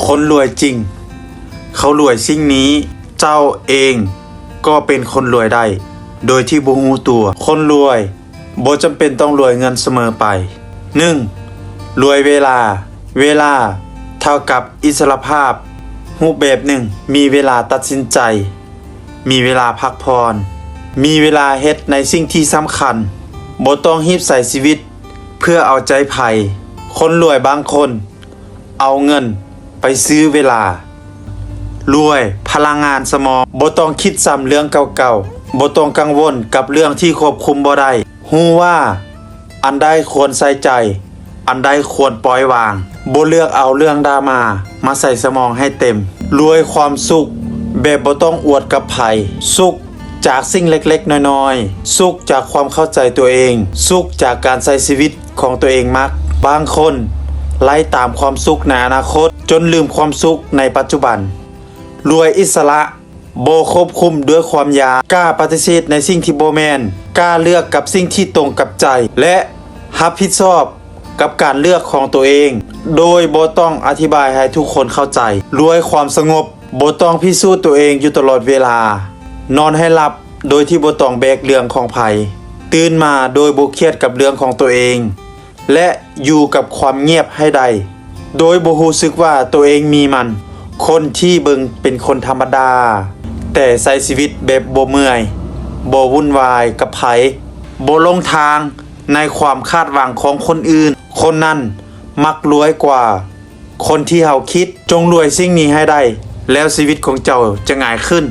ຄົນລວຍຈິງ ເຂົາລວຍສິ່ງນີ້. ເຈົ້າເອງກໍເປັນຄົນລວຍໄດ້ ໂດຍທີ່ບໍ່ຮູ້ຕົວ. ຄົນລວຍບໍ່ຈຳເປັນຕ້ອງລວຍເງິນສະເໝີໄປ. ໜຶ່ງ, ລວຍເວລາ. ເວລາເທົ່າກັບອິດສະຫຼະພາບ. ຮູບແບບໜຶ່ງ, ມີເວລາຕັດສິນໃຈ, ມີເວລາພັກຜ່ອນ, ມີເວລາເຮັດໃນສິ່ງທີ່ສຳຄັນ. ບໍ່ຕ້ອງຮີບໃຊ້ຊີວິດເພື່ອເອົາໃຈໃຜ. ຄົນລວຍບາງຄົນ ເອົາເງິນໄປຊື້ເວລາ. ລວຍພະລັງງານສະໝອງ. ບໍ່ຕ້ອງຄິດຊ້ຳເລື່ອງເກົ່າໆ. ບໍ່ຕ້ອງກັງວົນກັບເລື່ອງທີ່ຄວບຄຸມບໍ່ໄດ້. ຮູ້ວ່າອັນໃດຄວນໃສ່ໃຈ, ອັນໃດຄວນປ່ອຍວາງ. ບໍ່ເລືອກເອົາເລື່ອງດຣາມາມາໃສ່ສະໝອງໃຫ້ເຕັມ. ລວຍຄວາມສຸກແບບບໍ່ຕ້ອງອວດກັບໃຜ. ສຸກຈາກສິ່ງເລັກໆນ້ອຍໆ. ສຸກຈາກຄວາມເຂົ້າໃຈຕົວເອງ. ສຸກຈາກການໃຊ້ຊີວິດ ຂອງຕົວເອງມັກ. ບາງຄົນໄລ່ຕາມຄວາມສຸກໃນອະນາຄົດ ຈົນລືມຄວາມສຸກໃນປັດຈຸບັນ. ລວຍອິດສະຫຼະ, ບໍ່ຄວບຄຸມດ້ວຍຄວາມຢາກ, ກ້າປະຕິເສດໃນສິ່ງທີ່ບໍ່ແມ່ນ, ກ້າເລືອກກັບສິ່ງທີ່ຕົງກັບໃຈ ແລະ ຮັບຜິດຊອບກັບການເລືອກຂອງຕົວເອງ ໂດຍບໍ່ຕ້ອງອະທິບາຍໃຫ້ທຸກຄົນເຂົ້າໃຈ. ລວຍຄວາມສະຫງົບ, ບໍ່ຕ້ອງພິສູດຕົວເອງຢູ່ຕະຫຼອດເວລາ. ນອນໃຫ້ຫຼັບໂດຍທີ່ບໍ່ຕ້ອງແບກເລື່ອງຂອງໃຜ. ຕື່ນມາໂດຍບໍ່ຄຽດກັບເລື່ອງຂອງຕົວເອງ ແລະ ຢູ່ກັບຄວາມງຽບໃຫ້ໄດ້ ໂດຍບໍ່ຮູ້ສຶກວ່າຕົວເອງມີມັນ. ຄົນທີ່ເບິ່ງເປັນຄົນທຳມະດາ, ແຕ່ໃຊ້ຊີວິດແບບບໍ່ເມື່ອຍ, ບໍ່ວຸ່ນວາຍກັບໃຜ, ບໍ່ຫຼົງທາງໃນຄວາມຄາດຫວັງຂອງຄົນອື່ນ, ຄົນນັ້ນມັກລວຍກວ່າຄົນທີ່ເຮົາຄິດ. ຈົ່ງລວຍສິ່ງນີ້ໃຫ້ໄດ້, ແລ້ວຊີວິດຂອງເຈົ້າຈະງ່າຍຂຶ້ນ.